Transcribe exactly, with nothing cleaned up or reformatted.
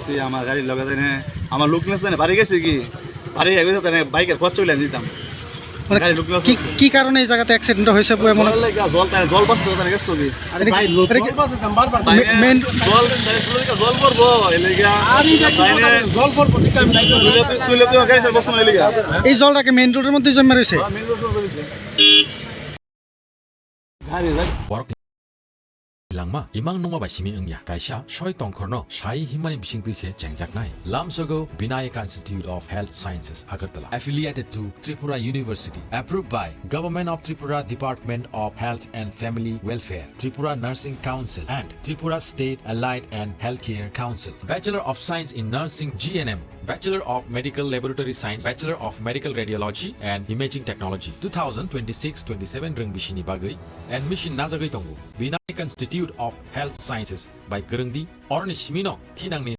সে আমার গাড়ির লগে জানে, আমার লুকনেস জানে বাড়ি গেছে কি, বাড়ি গেছে তাহলে বাইকের খরচ চলে দিতাম। মানে গাড়ি লুকনেস কি, কি কারণে এই জায়গাতে অ্যাক্সিডেন্ট হয়েছে বলে মনে? জল লেগে, জল তাই, জল বাঁচতে তাই গেছে তো কি। আরে ভাই, লোক এটা কি জল বাঁচতে দাম বারবার তাই মে-, মেন জল তাই শুরু থেকে জল পড়বো, এই লেগে। আরে এটা কি তাই কথা রে? জল পড়বো, ঠিক আমি লাইট তুলে তুই, তুলে তুই গাড়ি সব বসে না এই লেগে। এই জলটা কি মেইন রোডের মধ্যে জমে রয়েছে? হ্যাঁ, মেইন রোড শুরু করেছে। গাড়ি, গাড়ি। Borok langma imang nungma bai simi wngya. Kaisa soi tongkhorno sai himmani bisingtwi se chengjaknai. Lamsogo Vinayak Institute of Health Sciences, Agartala, affiliated to Tripura University, approved by Government of Tripura Department of Health and Family Welfare, Tripura Nursing Council, and Tripura State Allied and Healthcare Council. Bachelor of Science in Nursing, G N M, Bachelor of Medical Laboratory Science, Bachelor of Medical Radiology and Imaging Technology, two thousand twenty-six twenty-seven rwng bisini bagwi admission najagwi tongo. Vinayak Institute of Health Sciences bai kwrwngdi, oroni simino thinangni